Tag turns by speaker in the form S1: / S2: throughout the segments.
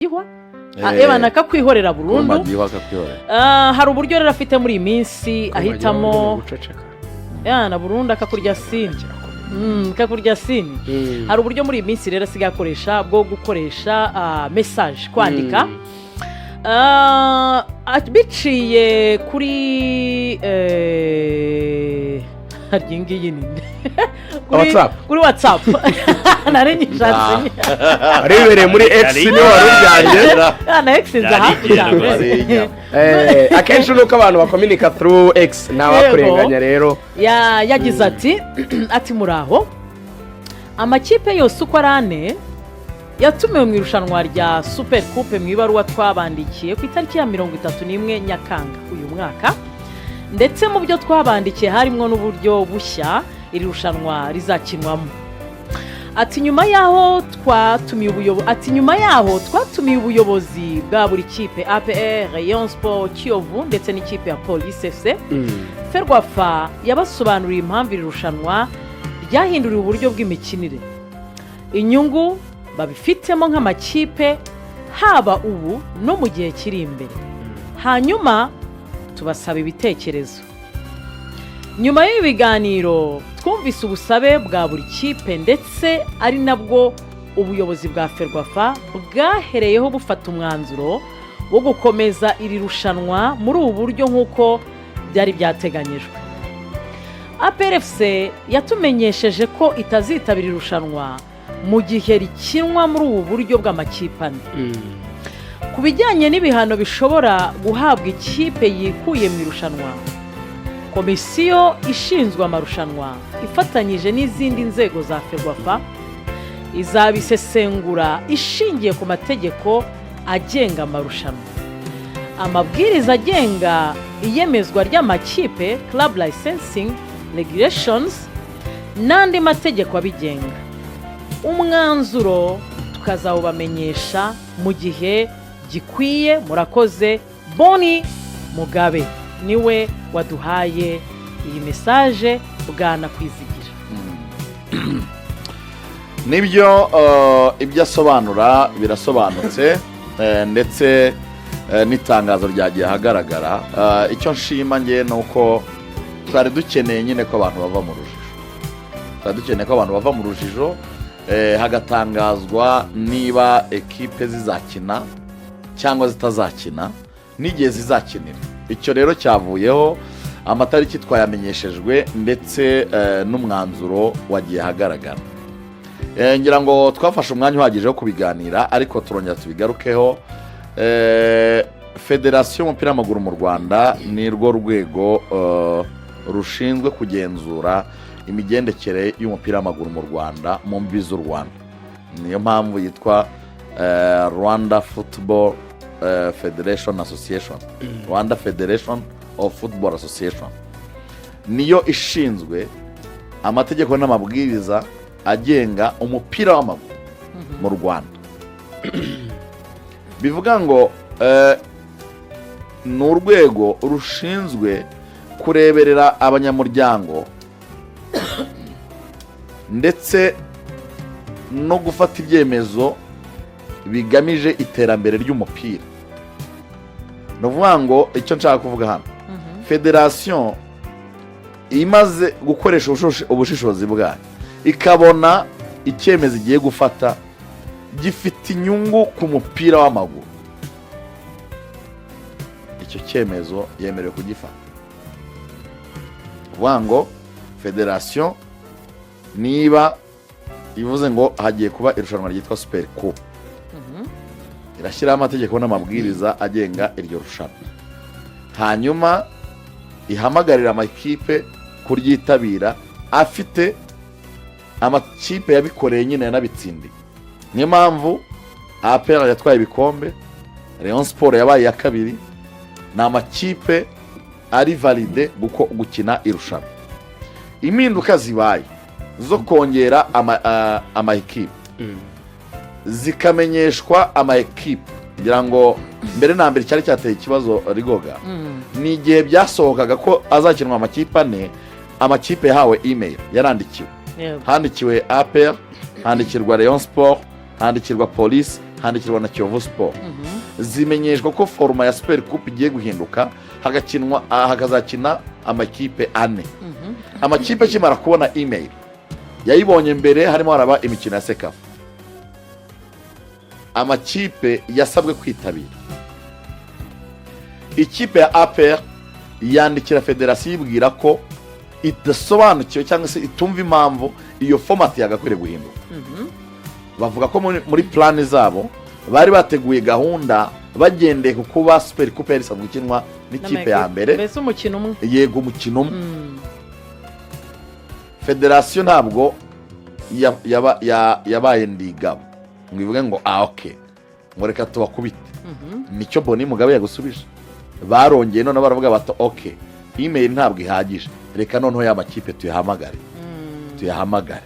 S1: Gihwa. Ebana akakwihorera burundu.
S2: Kuruma akakwihorera.
S1: Hari uburyo rero afite muri iyi minsi ahitamo
S3: guceceka.
S1: Yana burundu akakurya seen, akakurya seen. Hari uburyo muri iyi minsi rero asigaye akoresha bwo gukoresha message, kwandika. Biciye kuri harya iyi ngiyi ni nde?
S3: WhatsApp.
S1: Kuri WhatsApp nari nyishatse.
S3: Wari wibereye muri X, niwe wari ujyanye.
S1: Na X nza hafi cyane.
S3: Akenshi nuko abantu bakominika through X, ntawakurenganya rero.
S1: Yagize ati "Muraho, amakipe yose uko ari ane yatumiwe mu irushanwa rya Super Coupe. Mu ibaruwa twabandikiye ku itariki ya 31 Nyakanga uyu mwaka, ndetse mu byo twabandikiye harimo n'uburyo bushya iri rushanwa rizakinwamo." Ati "Nyuma yaho twatumiye ubuyobozi bwa buri kipe, APR, Rayon Sport, Kiyovu ndetse n'ikipe ya Police FC. Ferwafa yabasobanuriye impamvu iri rushanwa ryahinduriwe uburyo bw'imikinire, inyungu babifitemo nk'amakipe haba ubu no mu gihe kiri imbere, hanyuma tubasaba ibitekerezo. Nyuma y'ibi biganiro twumvise ubusabe bwa buri kipe, ndetse ari nabwo ubuyobozi bwa Ferwafa bwahereyeho bufata umwanzuro wo gukomeza iri rushanwa muri ubu buryo nk'uko byari byateganyijwe. APRFC yatumenyesheje ko itazitabira irushanwa mu gihe rikinwa muri ubu buryo bw'amakipe ane. Ku bijyanye n'ibihano bishobora guhabwa ikipe yikuye mu irushanwa, komisiyo ishinzwe amarushanwa ifatanyije n'izindi nzego za Ferwafa izabisesengura ishingiye ku mategeko agenga amarushanwa, amabwiriza agenga iyemezwa ry'amakipe, club licensing regulations, n'andi mategeko abigenga. Umwanzuro tukazawubamenyesha mu gihe gikwiye. Murakoze." Boni Mugabe niwe waduhaye iyi message, bwana Kwizigira.
S2: Nibyo, ibyo asobanura birasobanutse, ndetse n'itangazo ryagiye ahagaragara. Icyo nshima nge ni uko twari dukeneye nyine ko abantu bava mu rujijo, twari dukeneye ko abantu bava mu rujijo, hagatangazwa niba ekipe zizakina cyangwa zitazakina n'igihe zizakinira. Icyo rero cyavuyeho, amatariki twayamenyeshejwe, ndetse n'umwanzuro wagiye ahagaragara. Ngira ngo twafashe umwanya uhagije wo kubiganira, ariko turongera tubigarukeho. Federasiyo y'umupira w'amaguru mu Rwanda ni rwo rwego rushinzwe kugenzura imigendekere y'umupira w'amaguru mu Rwanda, mu mbibi z'u Rwanda. Niyo mpamvu yitwa Rwanda Football Federation Association, Rwanda Federation of Football Association. Niyo ishinzwe amategeko n'amabwiriza agenga umupira w'amaguru mu Rwanda. Bivuga ngo ni urwego rushinzwe kureberera abanyamuryango ndetse no gufata ibyemezo bigamije iterambere ry'umupira. Ni ukuvuga ngo icyo nshaka kuvuga hano, federasiyo imaze gukoresha ubushishozi bwayo, ikabona icyemezo igiye gufata gifite inyungu ku mupira w'amaguru, icyo cyemezo yemerewe kugifata. Kuvuga ngo federasiyo niba ivuze ngo hagiye kuba irushanwa ryitwa Super Coupe, irashyiraho amategeko n'amabwiriza agenga iryo rushanwa, hanyuma ihamagarira amakipe kuryitabira, afite amakipe yabikoreye nyine yanabitsindiye. Niyo mpamvu APR yatwaye ibikombe, Rayon Sport yabaye iya kabiri. Ni amakipe ari valide gukina irushanwa. Impinduka zibaye zo kongera ama ekipe zikamenyeshwa ama ekipe, ngira ngo mbere na mbere cyari cyateye ikibazo rigoga ni igihe byasohokaga ko azakinwa amakipe ane, amakipe yahawe email, yarandikiwe. Handikiwe APR, handikirwa Rayon Sport, handikirwa Police, Handikirwa na Kiyovu Sport, zimenyeshwa ko format ya Super Coupe igiye guhinduka, hagakinwa hakazakina amakipe ane. Amakipe akimara kubona email, yayibonye mbere harimo haraba imikino ya CECAFA. Amakipe yasabwe kwitabira. Ikipe ya APR yandikira federasiyo ibwira ko idasobanukiwe cyangwa se itumva impamvu iyo format yagakwiriye guhinduka. Bavuga ko muri plan zabo bari bateguye gahunda bagendeye ku kuba Super Coupe yari isanzwe ikinwa n'ikipe ya mbere.
S1: Mbese umukino umwe.
S2: Yego, umukino umwe. Federasiyo ntabwo yabaye ndigabo ngo ivuge ngo ah, ok, ngo reka tubakubite. Nicyo Boni Mugabe yagusubije. Barongeye noneho baravuga bati: "Ok, email ntabwo ihagije, reka noneho ya makipe tuyahamagare." Tuyahamagare,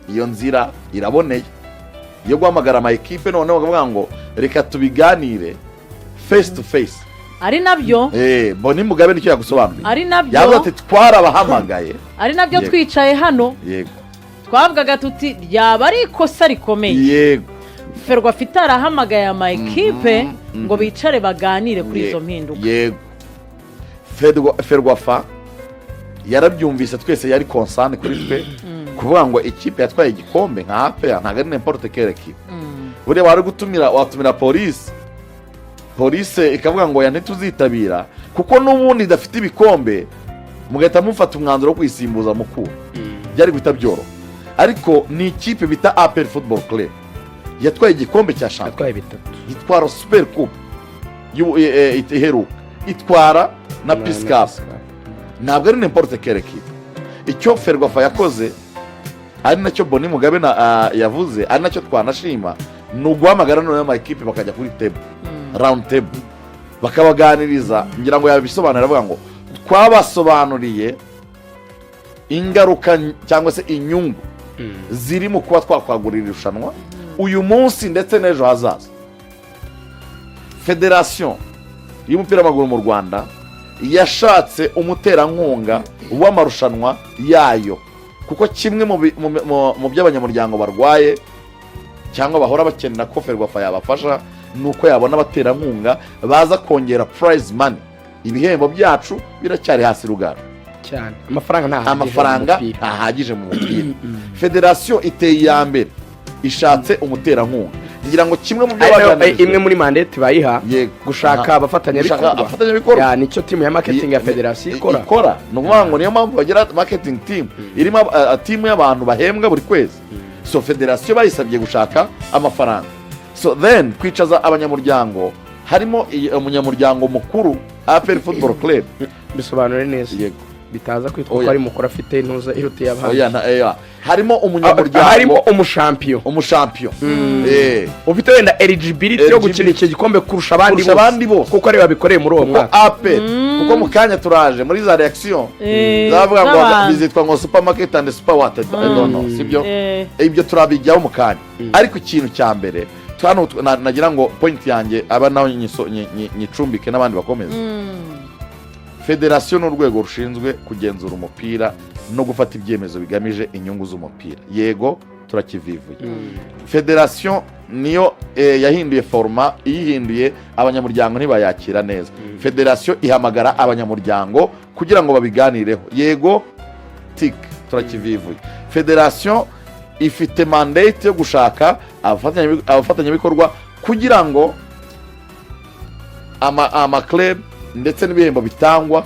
S2: iyo nzira iraboneye yo guhamagara ama ekipe, noneho bakavuga ngo reka tubiganire face to face.
S1: Ari nabyo.
S2: Boni Mugabe nicyo yagusobanuriye.
S1: Ari nabyo.
S2: Yavuze ati: "Twarabahamagaye."
S1: Ari nabyo.
S2: Yego.
S1: Twicaye hano, twavugaga tuti ryaba ari ikosa rikomeye FERWAFA itarahamagaye ama ekipe ngo bicare baganire kuri izo mpinduka.
S2: Yego, FERWAFA yarabyumvise, twese yari concern kuri twe kuvuga ngo ikipe yatwaye igikombe nka APR ntabwo ari n'importe quelle équipe. Buriya wari gutumira, watumira polisi, polisi ikavuga ngo ya ntituzitabira kuko n'ubundi idafite ibikombe, mugahita mufata umwanzuro wo kuyisimbuza Mukura, byari guhita byoroha. Ariko ni ikipe bita APR Football Club yatwaye igikombe cya shampiyona,
S3: Yatwaye bitatu.
S2: Itwara Super Coupe iheruka, itwara na Peace Cup. Ntabwo ari n'importe quelle équipe. Icyo FERWAFA yakoze, ari nacyo Boni Mugabe yavuze, ari nacyo twanashima, ni uguhamagara noneho ama ekipe bakajya kuri table, round table, bakabaganiriza. Ngira ngo yabisobanura avuga ngo twabasobanuriye ingaruka cyangwa se inyungu ziri mu kuba twakwagurira irushanwa uyu munsi ndetse n'ejo hazaza. Federasiyo y'umupira w'amaguru mu Rwanda yashatse umuterankunga w'amarushanwa yayo, kuko kimwe mu byo abanyamuryango barwaye cyangwa bahora bakenera ko FERWAFA yabafasha ni uko yabona abaterankunga baza kongera prize money. Ibihembo byacu biracyari hasi rugara.
S3: Cyane, amafaranga ntahagije mu
S2: Amafaranga
S3: mupira.
S2: ntahagije mu mupira. Federasiyo iteye iya mbere, ishatse umuterankunga. Ngira ngo kimwe mu byo
S3: Ari nayo,
S2: baganirijwe
S3: imwe muri mandate bayiha, gushaka
S2: Aha.
S3: abafatanyabikorwa.
S2: Gushaka abafatanyabikorwa.
S3: Ya, nicyo team ya marketing ya federasiyo ikora.
S2: Ikora. Ni ukuvuga ngo niyo mpamvu bagira marketing team irimo team y'abantu bahembwa buri kwezi. So federasiyo bayisabye gushaka amafaranga. So then kwicaza abanyamuryango, harimo umunyamuryango mukuru APR Football Club.
S3: Bisobanure neza, bitaza kwitwa ko
S2: Oya.
S3: ari mukuru afite intuza irutiye abandi.
S2: Oya, harimo umunyamuryango,
S3: Harimo umushampiyo.
S2: Umushampiyo.
S3: Ufite wenda eligibility yo gukina
S2: Eligibility.
S3: icyo gikombe kurusha abandi
S2: Kurusha abandi bose.
S3: kuko ariwe babikoreye muri uwo
S2: Kuko
S3: mwaka.
S2: APR, kuko mu kanya turaje muri za reaction zavuga ngo
S1: z'abantu.
S2: Bizitwa ngo supermarket and super what, I don't know, sibyo? Ibyo turabijyaho mu kanya. Ariko ikintu cya mbere hano nagira ngo point yanjye aba naho nyicumbike n'abandi bakomeze. Federasiyo ni urwego rushinzwe kugenzura umupira no gufata ibyemezo bigamije inyungu z'umupira. Yego, turakivivuye. Federasiyo niyo yahinduye format, iyihinduye abanyamuryango ntibayakira neza. Federasiyo ihamagara abanyamuryango kugira ngo babiganireho. Yego, tik, turakivivuye. Federasiyo ifite mandate yo gushaka abafatanyabikorwa kugira ngo ama club ndetse n'ibihembo bitangwa.